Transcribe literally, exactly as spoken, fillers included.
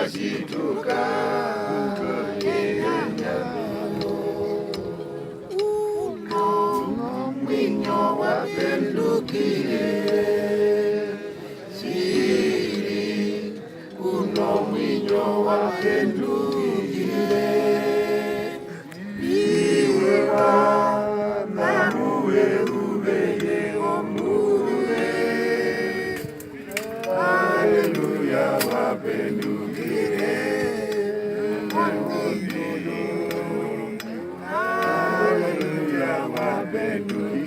Situka, uno mwinyo wa pendukire. Tjiri, uno mwinyo wa pendukire. Iwe wa maruwe ruveye omuruwe. Haleluya, wa pendukire. Haleluya, wa pendukire.